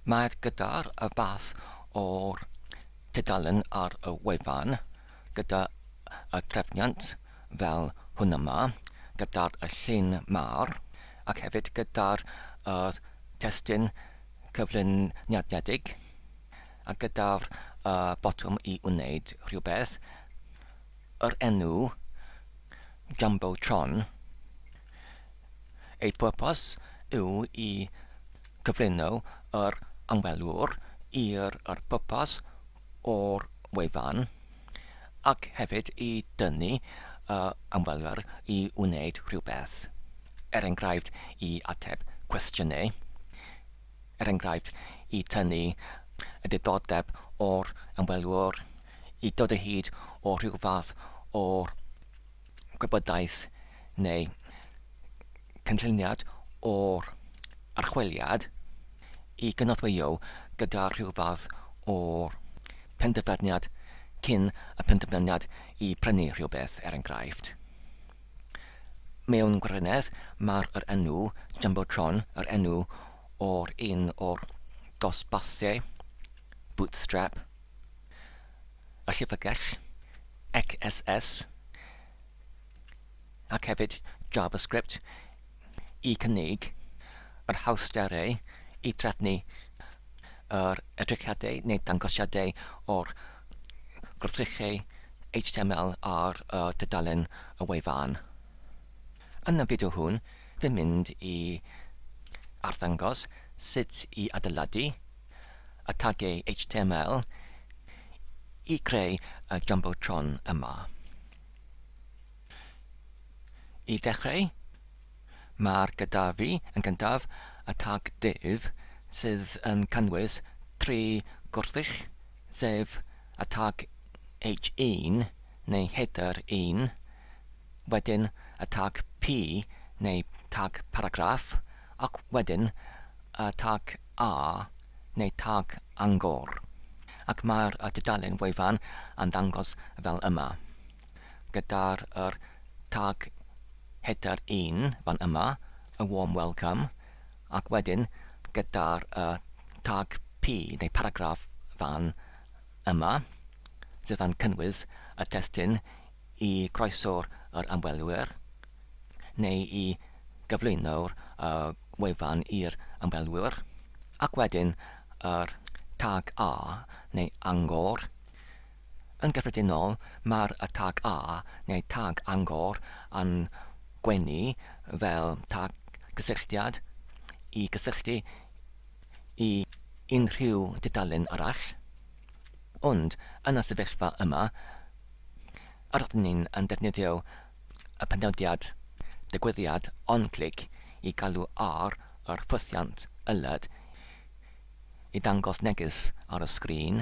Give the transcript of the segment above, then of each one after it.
Mae'r gyda'r y fath o'r tudalen ar y wefan gyda y trefniant fel hwn yma, gyda'r y llun mawr ac hefyd gyda'r yr testun cyflwyniadedig a gyda'r y botwm i wneud rhywbeth, yr enw Jumbotron. Ei pwrpas yw i gyflwyno yr ymwelwr i'r yr pwrpas o'r wefan ac hefyd i dynnu y ymwelwyr i wneud rhywbeth, er enghraifft i ateb cwestiynau, er enghraifft i tynnu y diddordeb o'r ymwelwr i dod o hyd o rhyw fath o'r gwybodaeth neu cynlluniad o'r archwiliad i gynorthwyo gyda rhyw fath o'r penderfyniad cyn y penderfyniad i prynu rhywbeth, er enghraifft. Mewn gwirionedd, mae'r yr enw Jumbotron yr enw o'r un o'r dosbarthiau Bootstrap, y llyfrgell, XSS, ac hefyd JavaScript i cynnig yr hawsterau i drefnu yr edrychiadau neu dangosiadau o'r gwrthrychau HTML ar y dudalen y wefan. Yn y fideo hwn, fi'n mynd i arddangos sut i adeiladu y tagiau HTML i creu y Jumbotron yma. I ddechrau, mae'r gyda fi yn gyntaf y tag div sydd yn cynnwys tri gwrthrych, sef y tag h1 neu header 1, wedyn y tag p neu tag paragraff, ac wedyn y tag a neu tag angor. Ac mae'r tudalen wefan yn dangos fel yma. Gyda'r yr tag header 1 fan yma, y warm welcome, ac wedyn gyda'r y tag P neu paragraff fan yma, sydd yn cynnwys y testun i groeso'r yr ymwelwyr, neu i gyflwyno'r y wefan i'r ymwelwyr, ac wedyn yr tag A neu angor. Yn gyffredinol, mae'r y tag A neu tag angor yn gwenu fel tag cysylltiad i gysylltu i unrhyw dudalen arall. Ond yn y sefyllfa yma, rydyn ni'n yn defnyddio y penodiad digwyddiad onClick i galw ar yr ffwythiant alert i ddangos neges ar y sgrin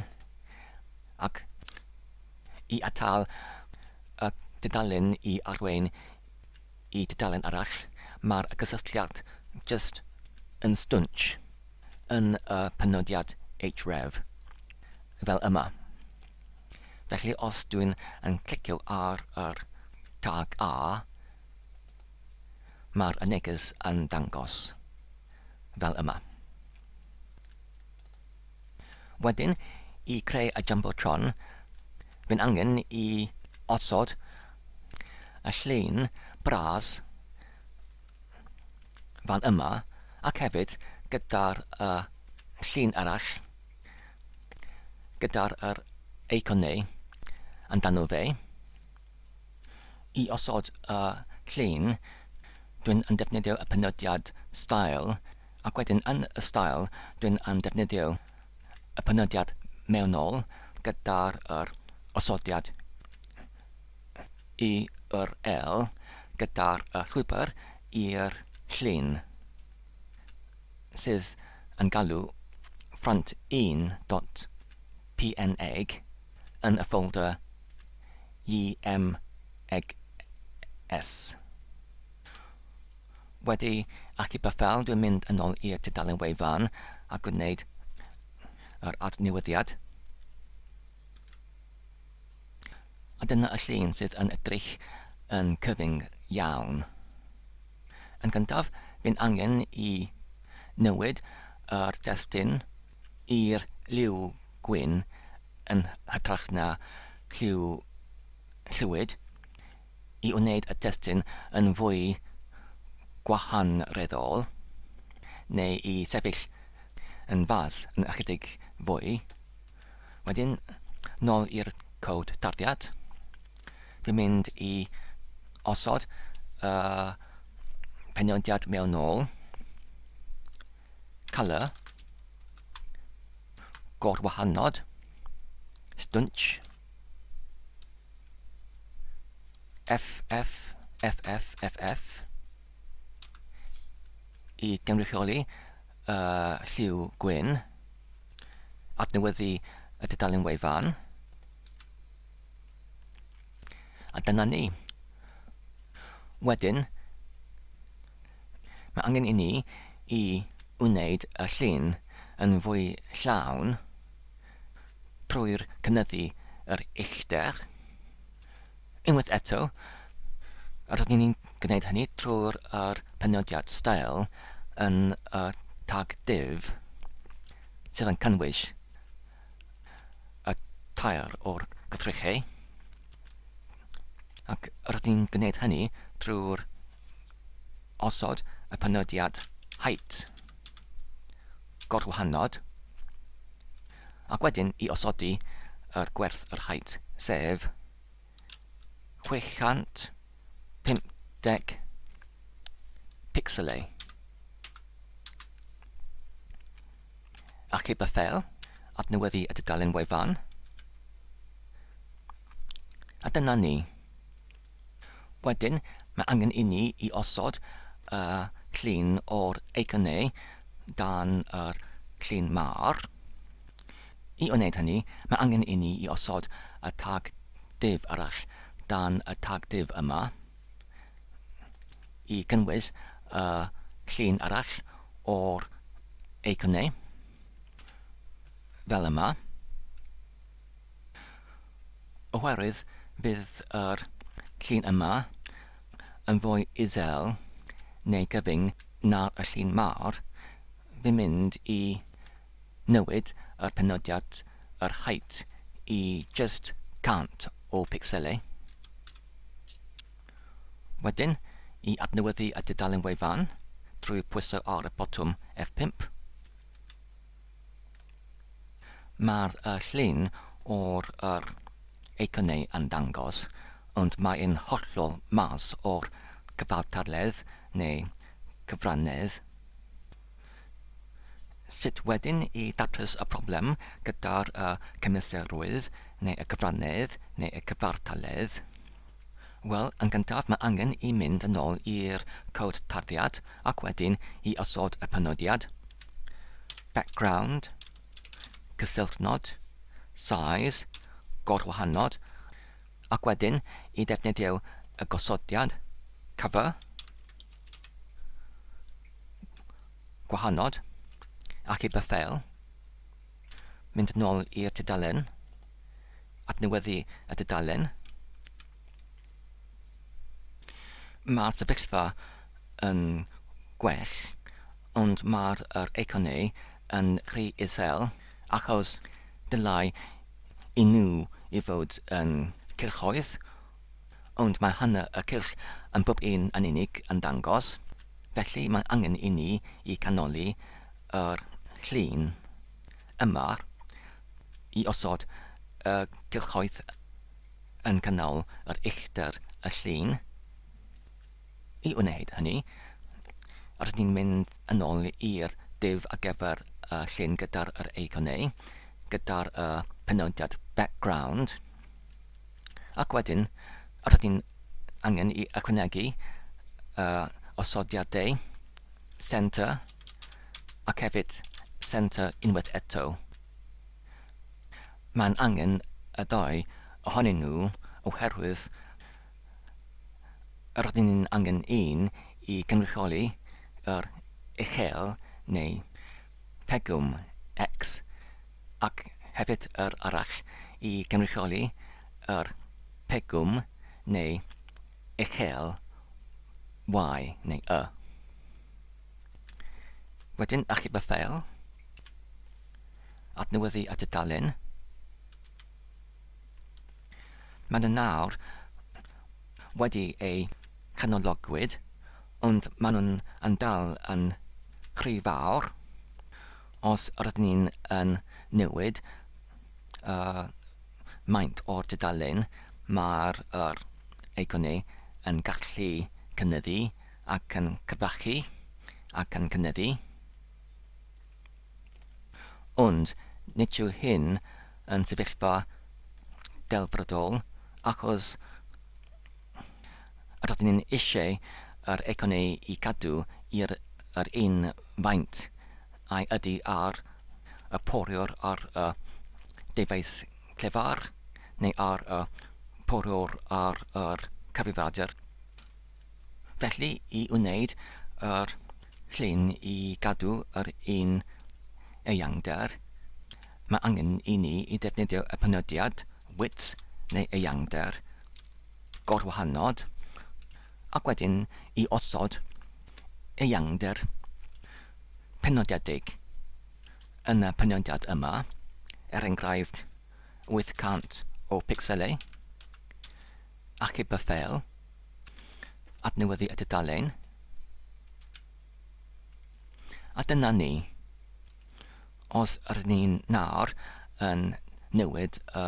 ac i atal y dudalen i arwain i dudalen arall, mae'r cysylltiad jyst yn stwnsh yn y penodiad href, fel yma. Felly os dwi'n yn clicio ar yr tag A, mae'r neges yn dangos fel yma. Wedyn, i creu y Jumbotron, fi'n angen i osod y llun bras fan yma ac hefyd gyda'r uh, llun arall gyda'r yr eiconau amdano fe. I osod y llun, dwi'n yn defnyddio y penodiad style ac wedyn yn y style dwi'n yn defnyddio y penodiad mewnol gyda'r yr osodiad URL gyda'r y llwybr i'r llun sydd yn galw front 1.png yn y ffolder YMGS. Wedi achub y ffeil, dwi'n mynd yn ôl i'r tudalen wefan a gwneud yr adnewyddiad. A dyna y llun sydd yn edrych yn cyfyng iawn. Yn gyntaf, fi'n angen i newid yr destun. i'r liw gwyn yn hytrach na lliw llwyd i wneud y testun yn fwy gwahanreddol neu i sefyll yn fas yn ychydig fwy. Wedyn, nôl i'r cod tarddiad. Fi'n mynd i osod y penodiad mewnol, colour, gorwahanod, stwnsh, F, F, F, F, F, F, i gynrychioli y lliw gwyn, adnewyddu y dudalen wefan, a dyna ni. Wedyn, mae angen i ni i wneud y llun yn fwy llawn trwy'r cynyddu yr uchder. Unwaith eto, rydyn ni'n gwneud hynny trwy'r yr penodiad style yn y tag div sydd yn cynnwys y tair o'r cythrychau ac rydyn ni'n gwneud hynny trwy'r osod y penodiad height gorwahanod ac wedyn i osodi yr gwerth yr height sef 650 pixelau. Achub y ffeil, adnewyddu y dudalen wefan. A dyna ni. Wedyn, mae angen i ni i osod y llun o'r eiconau dan yr llun mawr. I wneud hynny, mae angen i ni i osod y tag div arall dan y tag div yma i gynnwys y llun arall o'r eiconau fel yma. Oherwydd bydd yr llun yma yn fwy isel neu gyfyng na'r y llun mawr, fi'n mynd i newid yr penodiad yr height i jyst 100 o picselau. Wedyn, i adnewyddu y dudalen wefan trwy pwyso ar y botwm F5. Mae'r llun o'r yr eiconau yn dangos, ond mae'n hollol mas o'r cyfartaledd neu cyfrannedd. Sut wedyn i datrys y problem gyda'r y cymesurwydd neu y cyfrannedd neu y cyfartaledd? Wel, yn gyntaf mae angen i mynd yn ôl i'r cod tarddiad ac wedyn i osod y penodiad background, cysylltnod, size, gorwahanod, ac wedyn i ddefnyddio y gosodiad cover, gwahanod, ac i ffeil, mynd yn ôl i'r tudalen, adnewyddu y dudalen. Mae'r sefyllfa yn gwell, ond mae'r yr eiconau yn rhy isel achos dylai i nhw i fod yn cylchoedd, ond mae hanner y cylch yn bob un yn unig yn dangos, felly mae angen i ni i canoli yr llun yma i osod y cylchoedd yn cynnal yr uchder y llun. I wneud hynny, rydyn ni'n mynd yn ôl i'r div ar gyfer y llun gyda'r yr eiconau, gyda'r y penodiad background, ac wedyn rydyn ni'n angen i ychwanegu y osodiadau center ac hefyd center unwaith eto. Mae'n angen y ddau ohonyn nhw oherwydd rydyn ni'n angen un i gynrychioli yr uchel neu pegwm X ac hefyd yr arall i gynrychioli yr pegwm neu uchel Y neu Y. Wedyn achub y ffeil. Adnewyddu y tudalen. Maen nhw nawr wedi eu canologwyd, ond maen nhw'n yn dal yn rhy fawr. Os rydyn ni'n yn newid y maint o'r dudalen, mae'r yr eiconau yn gallu cynyddu ac yn crebachu ac yn cynyddu. Ond nid yw hyn yn sefyllfa delfrydol achos rydyn ni'n eisiau yr eiconau i gadw i'r yr un faint ai ydy ar y poriwr ar y dyfais clyfar neu ar y poriwr ar yr cyfrifiadur. Felly, i wneud yr llun i gadw yr un eangder, mae angen i ni i ddefnyddio y penodiad width neu eangder gorwahanod, ac wedyn i osod eangder penodiedig yn y penodiad yma, er enghraifft 800 o picselau, achub y ffeil, adnewyddu y dudalen. A dyna ni. Os ydyn ni'n nawr yn newid y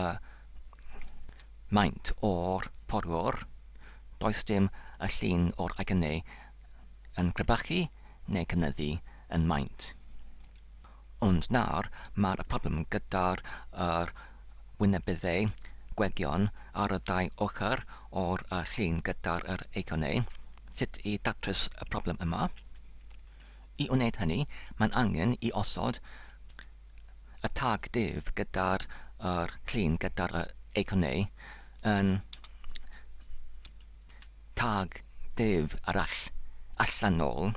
maint o'r porwr, does dim y llun o'r eiconau yn crebachu neu cynyddu yn maint. Ond nawr mae'r problem gyda'r yr wynebyddau gwegion ar y ddau ochr o'r y llun gyda'r yr eiconau. Sut i datrys y problem yma? I wneud hynny, mae'n angen i osod y tag div gyda'r yr llun gyda'r y eiconau yn tag div arall allanol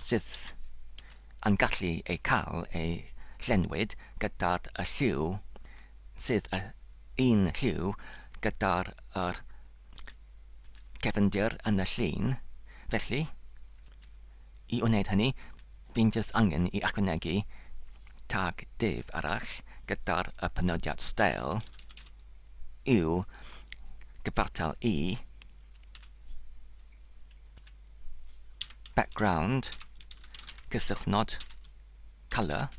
sydd yn gallu ei cael ei llenwyd gyda'r y lliw sydd y un lliw gyda'r yr cefndir yn y llun. Felly, i wneud hynny, fi'n jyst angen i ychwanegu tag div arall gyda'r y penodiad style yw gyfartal i background, cysylltnod, colour,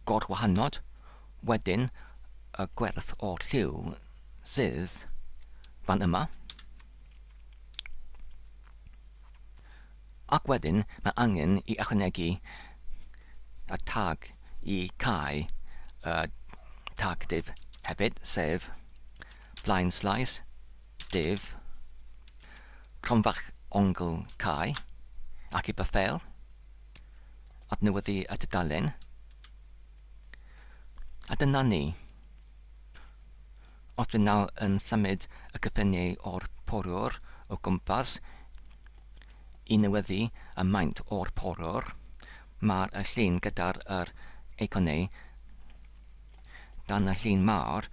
gorwahanod, wedyn y gwerth o'r lliw sydd fan yma. Ac wedyn mae angen i ychwanegu y tag i cau y tag div hefyd, sef blaen slaes div cromfach ongl cau ac i byffel adnewyddu y tudalen. A dyna ni. Os dwi nawr yn symud y cyffiniau o'r porwr o gwmpas i newyddu y maint o'r porwr, mae'r y llun gyda'r yr eiconau dan y llun mawr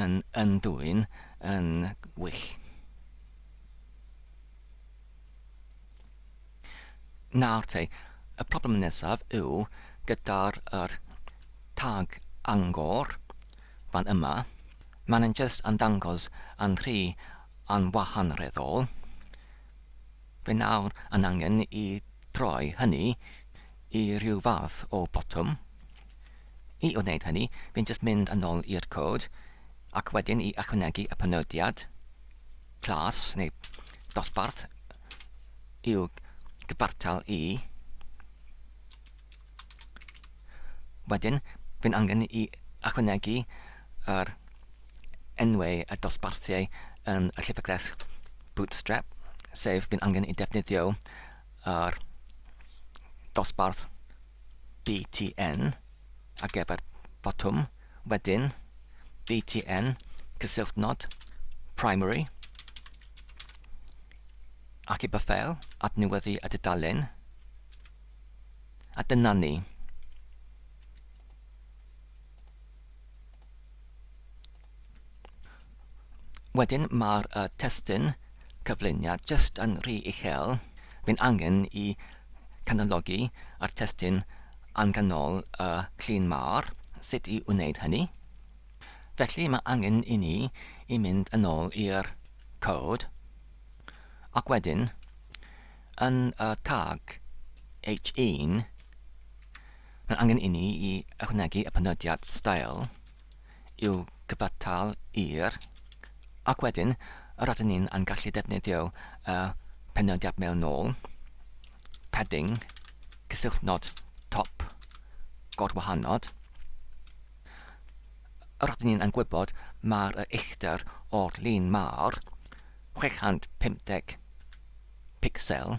yn ymddwyn yn wych. Nawr te, y problem nesaf yw gyda'r yr tag angor fan yma, mae'n yn jyst yn dangos yn rhy anwahanreddol. Fe nawr yn angen i droi hynny i ryw fath o botwm. I wneud hynny, fi'n jyst mynd yn ôl i'r cod ac wedyn i ychwanegu y penodiad class neu dosbarth yw gyfartal i. Wedyn, fi'n angen i ychwanegu yr enwau y dosbarthiau yn y llyfrgell Bootstrap, sef fi'n angen i defnyddio yr dosbarth BTN ar gyfer botwm, wedyn BTN cysylltnod primary ac i byffel adnewyddu y dudalen a dyna ni. Wedyn mae'r uh, testun cyflwyniad jyst yn rhy uchel. Fi'n angen i canologi yr testun yn ganol y llun mawr, sut i wneud hynny. Felly mae angen i ni i mynd yn ôl i'r cod, ac wedyn yn y tag h1 mae angen i ni i ychwanegu y penodiad style i'w gyfartal i'r ac wedyn rydyn ni'n yn gallu defnyddio y penodiad mewn ôl padding cysylltnod top gorwahanod. Rydyn ni'n yn gwybod mae'r uchder o'r lun mawr 650 picsel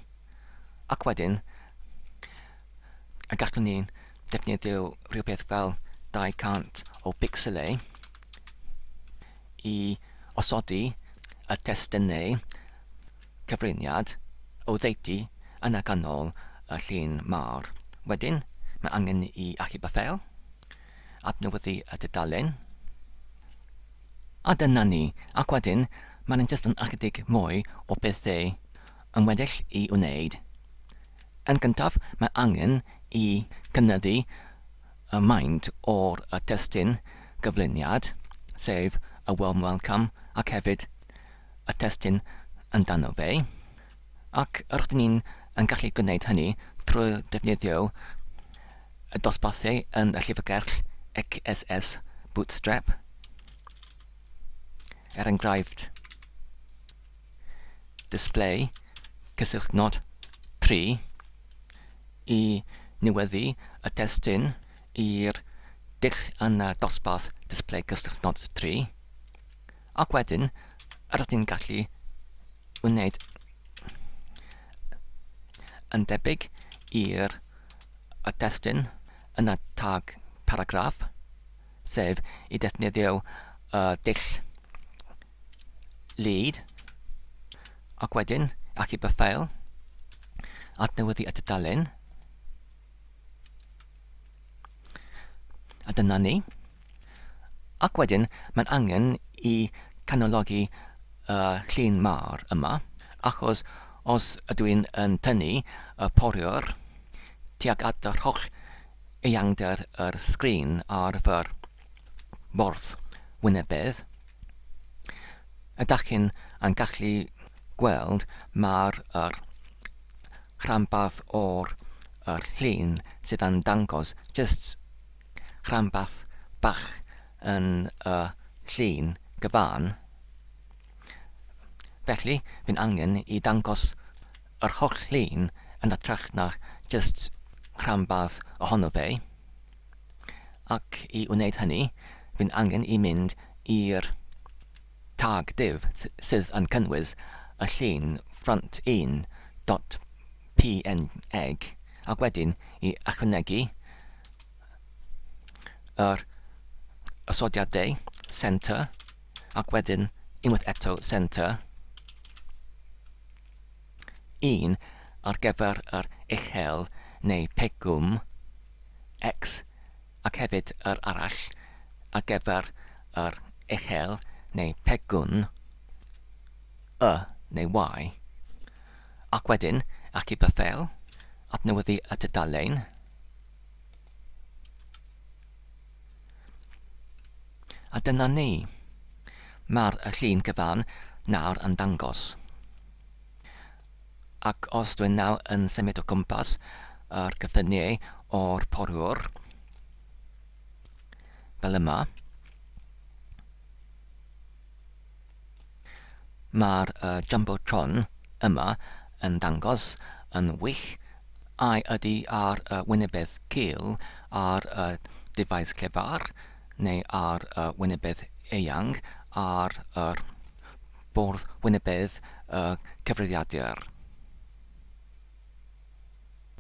ac wedyn y gallwn ni defnyddio rhywbeth fel 200 o bicselau i osodi y testunau cyfraniad oddeutu yn y ganol y llun mawr. Wedyn, mae angen i achub y ffeil, adnewyddu y dudalen, a dyna ni. Ac wedyn, mae'n jyst yn ychydig mwy o bethau yn weddill i wneud. Yn gyntaf, mae angen i gynyddu y maint o'r testun gyflwyniad, sef y warm welcome ac hefyd y testun amdano fe, ac rydyn ni'n yn gallu gwneud hynny trwy defnyddio y dosbarthu yn y llyfrgell XSS Bootstrap, er enghraifft display cysylltnod 3 i newyddu y testun i'r dull yn y dosbarth display cysylltnod 3, ac wedyn rydyn ni'n gallu wneud yn debyg i'r y testun yn y tag paragraff, sef i defnyddio y dull lead, ac wedyn achub y ffeil, adnewyddu y tudalen, a dyna ni. Ac wedyn mae'n angen i canologi y llun mawr yma, achos os ydw i'n yn tynnu y poriwr tuag at yr holl eangder yr sgrin ar fy bwrdd wynebedd, ydach chi'n yn gallu gweld mae'r yr rhanbarth o'r yr llun sydd yn dangos jyst rhanbarth bach yn y llun gyfan. Felly, fi'n angen i dangos yr holl llun yn hytrach na jyst rhanbarth ohono fe. Ac i wneud hynny, fi'n angen i mynd i'r tag div sydd yn cynnwys y llun front 1.png ac wedyn i ychwanegu yr osodiadau center ac wedyn unwaith eto center 1 ar gyfer yr uchel neu pegwm x ac hefyd yr arall ar gyfer yr uchel neu pegwn y neu y. Ac wedyn, achub y ffeil, adnewyddu y tudalen. A dyna ni. Mae'r llun cyfan nawr yn dangos. Ac os dwi'n nawr yn symud o gwmpas yr cyffiniau o'r porwr, fel yma, Mae'r Jumbotron yma yn dangos yn wych ai ydy ar y wynebedd cul ar y dyfais clyfar neu ar y wynebedd eang ar yr bwrdd wynebedd y cyfrifiadur.